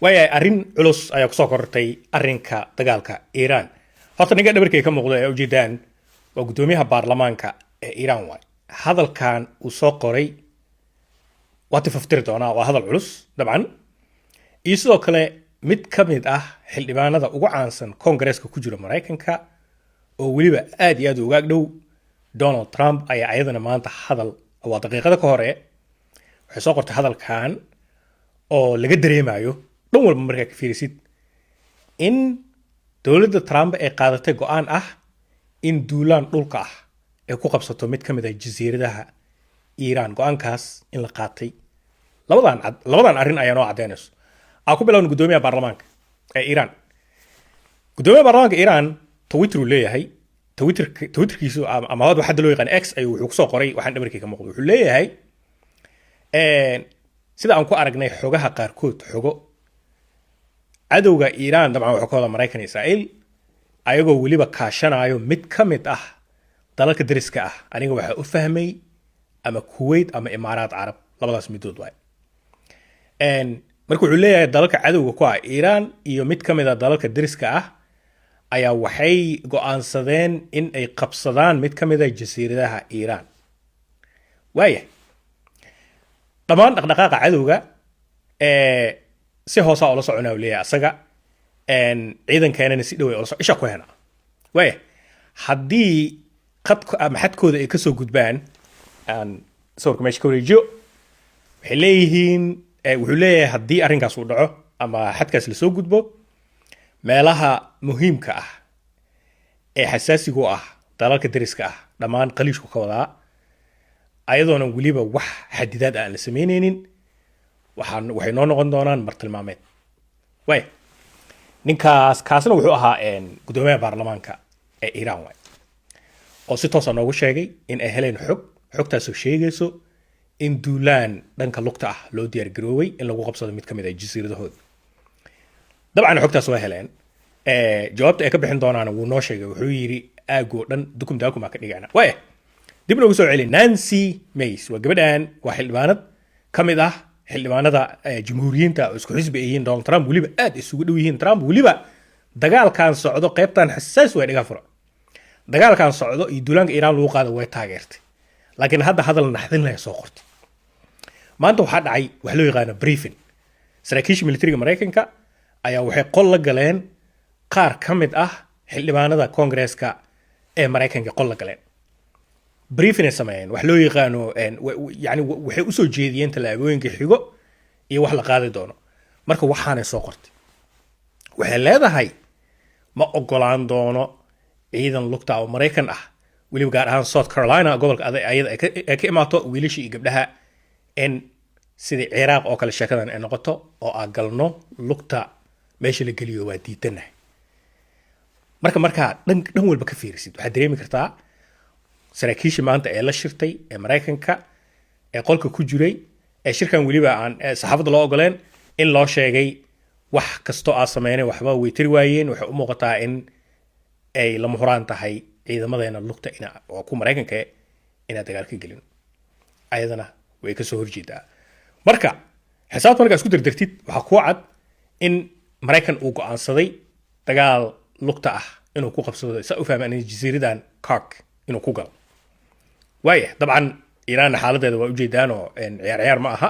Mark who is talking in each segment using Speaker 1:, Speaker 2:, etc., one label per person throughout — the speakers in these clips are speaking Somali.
Speaker 1: Waayahay, arrin culus ayaa kusoo korortay arrinka dagaalka Iiraan. Horta ninka dhabarkay ka muuqda ee ujeedaan waa guddoomiyaha baarlamaanka ee Iiraan. Waay hadalkan uu soo qoray waa tifaftiri doonaa, waa hadal culus dabcan. Iyo sidoo kale mid ka mid ah xildhibaanada ugu caansan Koongareeska ku jira Maraykanka, oo weliba aad iyo aad uga ag dhow Donald Trump, ayaa ayadana maanta hadal, waa daqiiqada ka hore, waxay soo qortay hadalkan oo laga dareemayo dhan walba markaa ka fiirisid in dowladda Trump ay qaadatay go-aan ah in duulaan dhulka ah ay ku qabsato mid ka mid ah jasiiradaha Iiraan, go-aankaas in la qaatay. Labadan arrin ayaa noo caddeynayso. Aan ku bilowna guddoomiyaha baarlamaanka ee Iiraan. Guddoomiyaha baarlamaanka Iiraan Twitter uu leeyahay. Twitterkiisu ama hadda waxaa loo yaqaan X ayuu wuxuu kusoo qoray waxaan dhabarkii ka muuqdo. Wuxuu leeyahay, sida aan ku aragnay xogaha qaarkood, xogo cadowga Iiraan, dabcan wuxuu ka wada Maraykan, Israa'iil, ayagoo weliba kaashanayo mid ka mid ah dalalka deriska ah. Aniga waxaa u fahmay ama Kuwait ama Imaaraat Carab, labadaas midood waay. Marka wuxuu leeyahay dalalka cadowga ku ah Iiraan iyo mid ka mid ah dalalka deriska ah ayaa waxay go-aansadeen in ay qabsadaan mid ka mid ah jasiiradaha Iiraan. Waaya, dhammaan dhaqdhaqaaqa cadowga si hoosaa ula soconaa, uu leeyahay asaga, ciidankeenana si dhow ay ula isha ku hena. Waaya, haddii qadka ama xadkooda ay kasoo gudbaan, aan sawirka meesha ka wareejiyo, waxay leeyihiin, wuxuu leeyahay, haddii arrinkaas uu dhaco ama xadkaas lasoo gudbo, meelaha muhiimka ah ee xasaasiga u ah dalalka deriska ah dhammaan Khaliijku ka wadaa, ayadoona weliba wax xadidaad ah aan la sameyneynin, waxay noo noqon doonaan martilmaameed. Waaya, ninkaas kaasna wuxuu ahaa guddoomiyaha baarlamaanka ee Iiraan waay, oo si toosa noogu sheegay in ay heleen xog, xogtaasoo sheegayso in duulaan dhanka lugta ah loo diyaargaroobay in lagu qabsado mid ka mid ah jasiiradahooda. Dabcan xogtaas waa heleen. Jawaabta ay ka bixin doonaana wuu noo sheegay. Wuxuu yidhi aagoo dhan dukum daakum aa ka dhigana. Waaya, dib noogu soo celi. Nancy Mace waa gabadhan, waa xildhibaanad ka mid ah xildhibaanada Jamhuuriyiinta oo isku xisbi ay yihiin Donald Trump, weliba aad isugu dhow yihiin Trump. Weliba dagaalkan socdo, qaybtan xasaas way dhiga furo, dagaalkan socdo iyo duulaanka Iiraan lagu qaado way taageertay, laakiin hadda hadal naxdin leh soo qortay. Maanta waxaa dhacay wax loo yaqaano briefing. Saraakiisha militariga Maraykanka ayaa waxay qol la galeen qaar ka mid ah xildhibaanada Koongreeska ee Maraykanka. Qol la galeen, briefing ay sameeyeen, wax loo yaqaano yani waxay usoo jeediyeen tallaabooyinka xigo iyo wax la qaadi doono. Marka waxaanay soo qortay, waxay leedahay, ma ogolaan doono ciidan lugta oo Maraykan ah, weliba gaar ahaan South Carolina, gobolka ayada ay ka imaato, wiilasha iyo gabdhaha, in sidii Ciraaq oo kale sheekadan ay noqoto oo aan galno lugta meesha la geliyo, waa diidanahay. Marka markaa dhan walba ka fiirisid, waxaad dareemi kartaa saraakiisha maanta ee la shirtay ee Maraykanka ee qolka ku jiray ee shirkan weliba aan saxaafadda loo ogoleen, in loo sheegay wax kastoo aa sameynay waxba way tiri waayeen. Waxay u muuqataa in ay lama huraan tahay ciidamadeena lugta ina oo ku Maraykanka inaan dagaal ka gelin. Ayadana way kasoo horjeedaa. Marka xisaabta markaa isku dardartid, waxaa kuu cad in Maraykan uu go-aansaday dagaal lugta ah inuu ku qabsado, saa u fahmaan, jasiiradan Kark inuu ku galo. Waaya, dabcan Iiraanna xaaladeeda waa ujeedaan oo ciyaar ciyaar ma aha.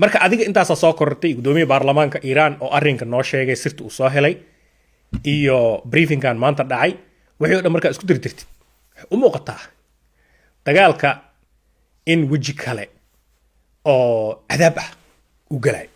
Speaker 1: Marka adiga intaasaa soo korortay: guddoomiya baarlamaanka Iiraan oo arrinka noo sheegay, sirta uu soo helay, iyo briefingkan maanta dhacay. Wixii o dhan markaa isku dirdirtid, waxay u muuqataa dagaalka in weji kale oo cadaab ah uu galayo.